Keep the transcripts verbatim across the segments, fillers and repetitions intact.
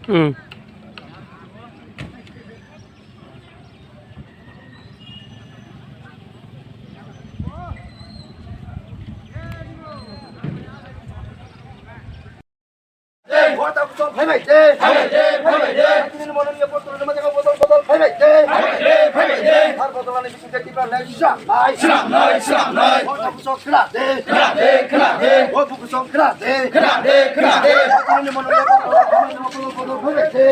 Hmm. Jai. Hota kusong phaibai de. Phaibai de, phaibai de. Tini ni mono ni botol ni majaga botol, botol phaibai de. Phaibai de, phaibai de. Har botol ani bising de tipa lai sram lai. Sram lai, sram lai. Hota kusong khra de. Khra de, khra de. Hota kusong khra de. Khra de, khra de. Tini ni mono ni botol, botol, botol phaibai de.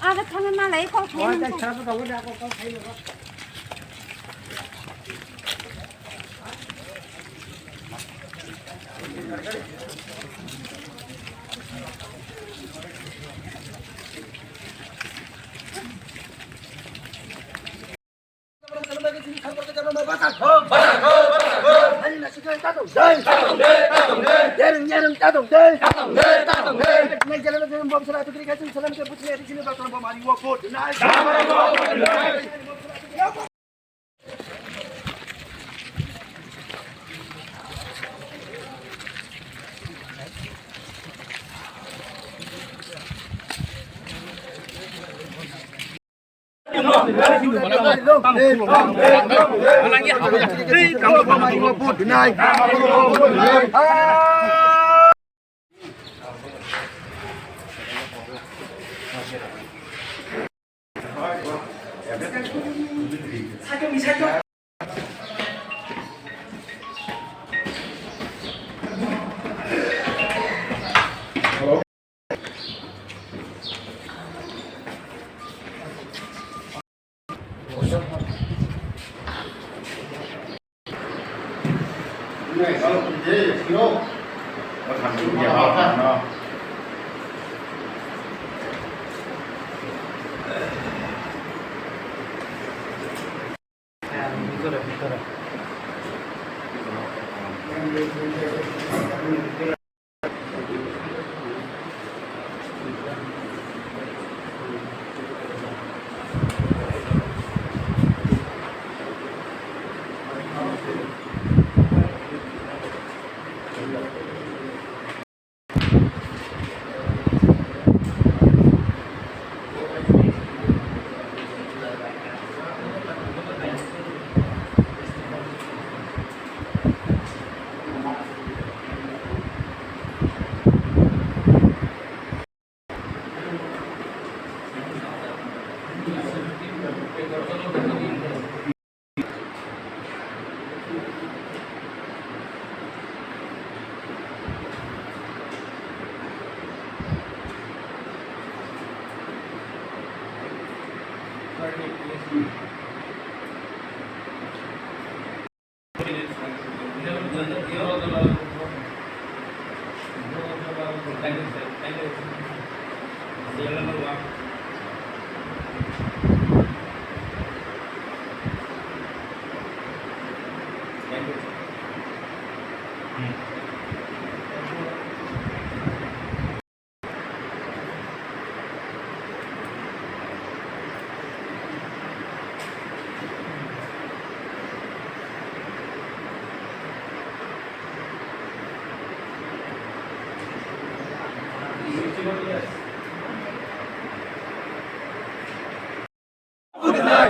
Aga thangwi malai kok thai.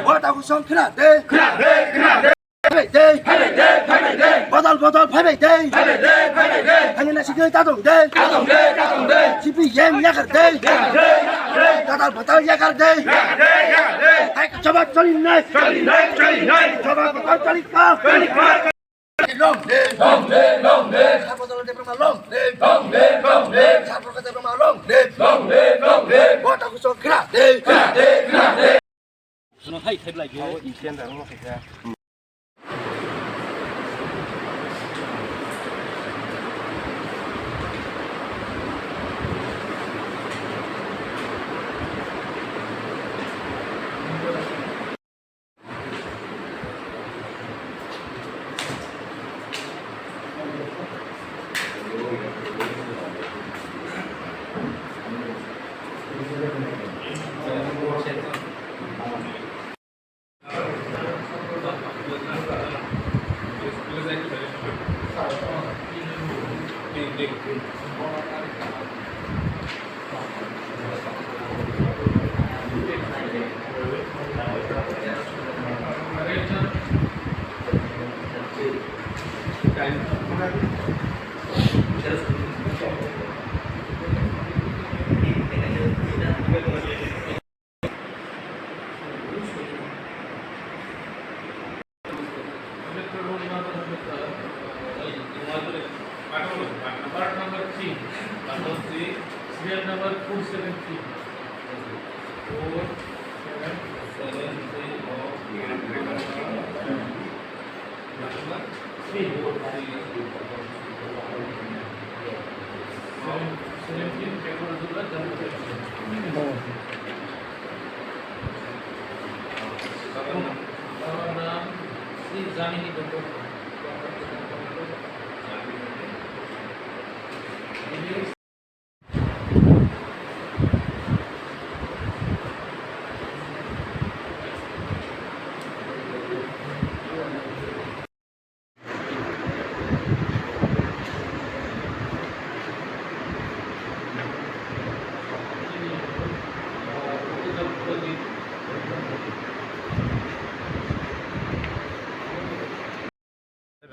Wata kusong khna de. Khna de, khna de. Phaibai de. Phaibai de, phaibai de. Bodol, bodol, phaibai de. Phaibai de, phaibai de. Thangwi naisingwi tatong de. Tatong de, tatong de. C P M yakar de. Yakar de, yakar de. Bodol, bodol, yakar de. Yakar de, yakar de. Hai, choba choli nai. Choli nai, choli nai. Choba bodol choli ka. Choli ka. Long live! Long live! Long live! Sarbodol Debbarma long live! Long live! Long live! Sarbodol Debbarma long live! Long live! Long live! Wata kusong khna de! Khna de! Khna de! Sono hai khai blai ge. Awo incident da mo khaisa. Part number three, part number three, serial number four seven three. Four seven three.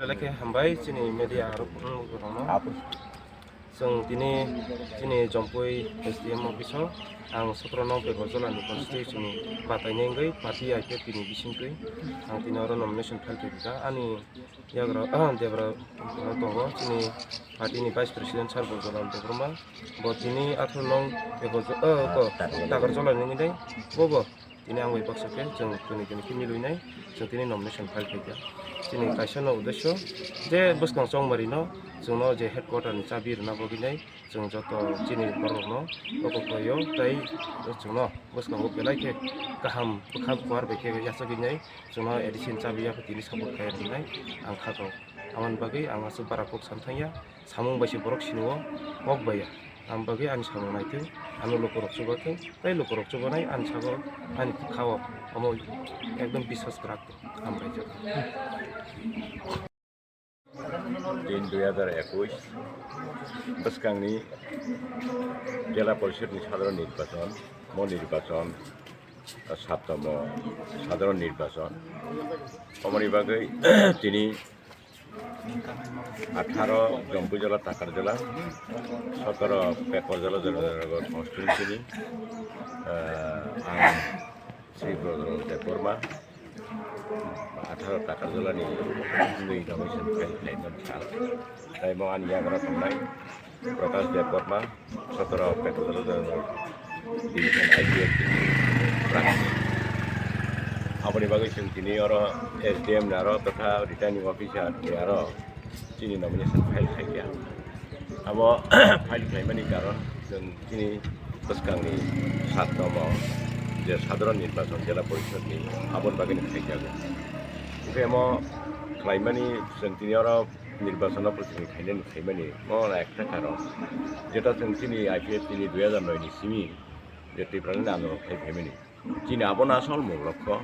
Belai khe hambai chini media rok, mm, rokno. Chwng tini chini Jompui S D M office o ang sotro nong Bekorjolani constituency ni batai nengwi party I P F T ni bisingtwi ang tini oro nomination file khe rwkha. Ani yagra, ah, Debra tongo chini party ni vice president sir Borjolal Debbarma. Bo tini atharo nong Bekorjo-, ah, ko Takarjolani nini dai. Bo bo. Tini ang bai baksa khe chwng tini tini khe milwi nai, chwng tini nomination file khaikha. Chini kaisa no uddesyo je bwskang chongmari no chwngno je headquarter ni chabi rwna bagwi nai chwng joto chini borok no oko koyo tei chwngno bwskango belai khe kaham bwkha buar bai khe yachagwi nai chwngno A D C ni chabi yapha tini support khai rwnai ang kha kok. Aboni bagwi ang aswk bara kok san thangya. Samung bai se borok sini o kok bai ya. Ang bagwi ani samung naitwi, ano lukurok chubathwng, tei lukurok chubanai ani sago, ani khao omo ekdom biswas kwrak hambai jok. Din dui hajar ekush bwskangni Jela Porishod ni sadharon nirbachon, mo nirbachon, saptomo sadharon nirbachon. Omoni bagwi tini atharo Jompui Jola, Takarjola, sotoro Bekorjola, Jolanagar constituency ni, ah, ang Debbarma, atharo Takarjalani nomination file khlaimani sal. Tei bo ani yagra tongnai Prakash Debbarma, sotoro Petrol Division I P F ni branch. Aboni bagwi chwng tini oro S D M ni aro totha returning officer ni aro chini nomination file khaikha. Abo file khlaimani karon chwng chini bwskangni satnomo je sadharon nirbachon jela porishod ni aboni bagwi khaikha. Hwnkhe omo khlaimani chwng tini oro nirbachon o pwthwngni khainani khaimani mo ekta karon. Jeta chwng chini I P F T ni dui hajar noi ni simi je Tipraland andolon khai phaimani. Chini abono asol mul lokho.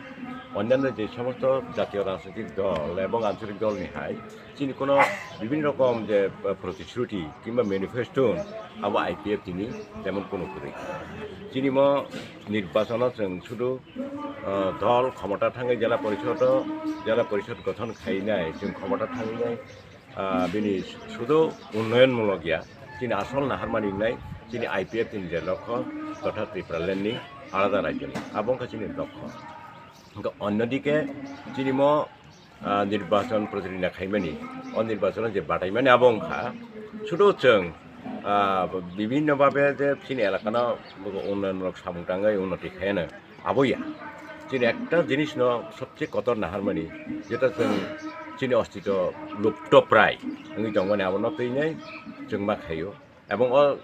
Onnanno je somosto jatiyo rajnitik dol ebong ancholik dolni hai chini kono bibhinno rokom je, eh, protishruti kimba manifesto abo I P F T ni temon kono kwrwi. Chini mo nirbachono chwng sudu, eh, dol khomota thangwi jela porishod o, jela porishod gothon khainai, chwng khomota thangwi nai, ah, bini sudu unnoyon mulok ya, chini asol naharmani wngnai, chini I P F T ni je lokho, totha Tipraland ni alada rajyo ni, abo wngkha chini lokho. Hwnkhe onnodike chini mo, ah, nirbachon protirinda khaimani, o nirbachono je bataimani abo wngkha, sudu chwng, ah, bibhinno bhabe je chini elakano unnoyonmulok samung tangwi unnoti khaiyano. Abo ya. Chini ekta jinisno sobse kotor naharmani, jeta chwng chini ostito lupto prai wngwi tongmani abono twinai chwng ma khaio. Ebong o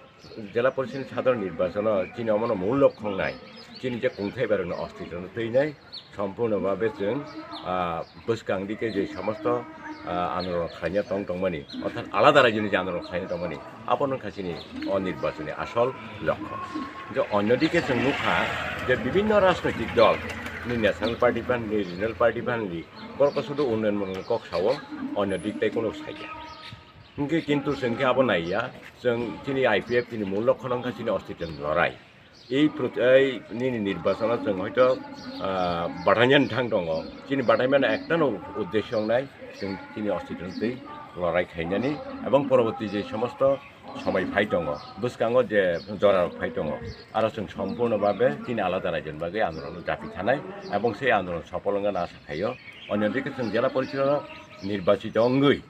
jela porishod ni sadharon nirbachono chini omono mul lokhong nai. Chini je kungthai barokni ostitono twinai sompurno bhabe chwng, ah, bwskang dike je somosto, ah, andolon khlaina tong tongmani, orthat alada rajyoni je andolon khlaina tongmani, abo wngkha chini o nirbachoni asol lokho. Je onno dike chwng nukha je bibhinno rajnoitik dol, ni national party phan, ni regional party phan, ni borok sudu unnoyon mungni kok sao, onno dik tai kono saiya. Hwnkhe kintu chwng khe abo naiya, chwng chini I P F T ni mul lokho wngkha chini ostito ni lorai. Ei prot-, ei nini nirbachono chwng hoito, ah, batainani thang tongo. Chini bataimani ektano uddesyo wngnai, chwng chini ostito twi lorai khainani, ebong poroborti je somosto somoi phai tongo, bwskango je jora rok phai tongo, aro chwng sompurno bhabe chini alada rajyoni bagwi andolon japi thanai, ebong sei andolon sopol wngna asa khaio. Onno dike chwng jela porishod nirbachito wngwi,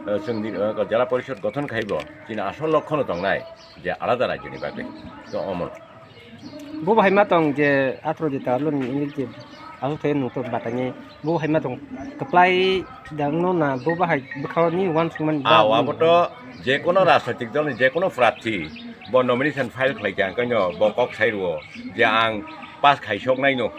eh, chwng nir-, eh, jela porishod gothon khaibo chini asol lokhono tongnai je alada rajyoni bagwi. To omo. Bo bahai ma tong je athro je tarlo ni wngwi je aswk khe nwng to batani bo bahai ma tong kwplai dangno na bo bahai bwkhao ni uansukmani Ah, abo to je kono rajnoitik dol ni je kono prarthi bo nomination file khlai kha, hwnkhe no bo kok sai rwo je ang pass khai sok nai no.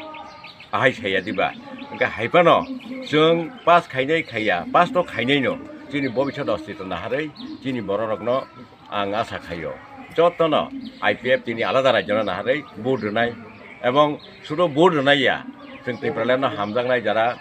Ahai saiya diba? Hwnkhe hai phano chwng pass khainai khaiya, pass to khainai no, chini bobisot ostito naharwi chini bororokno ang asa khaio. Jotono I P F T ni alada rajyono naharwi vote rwnai, ebong sudu vote rwnai ya, chwng Tipraland no hamjaknai jara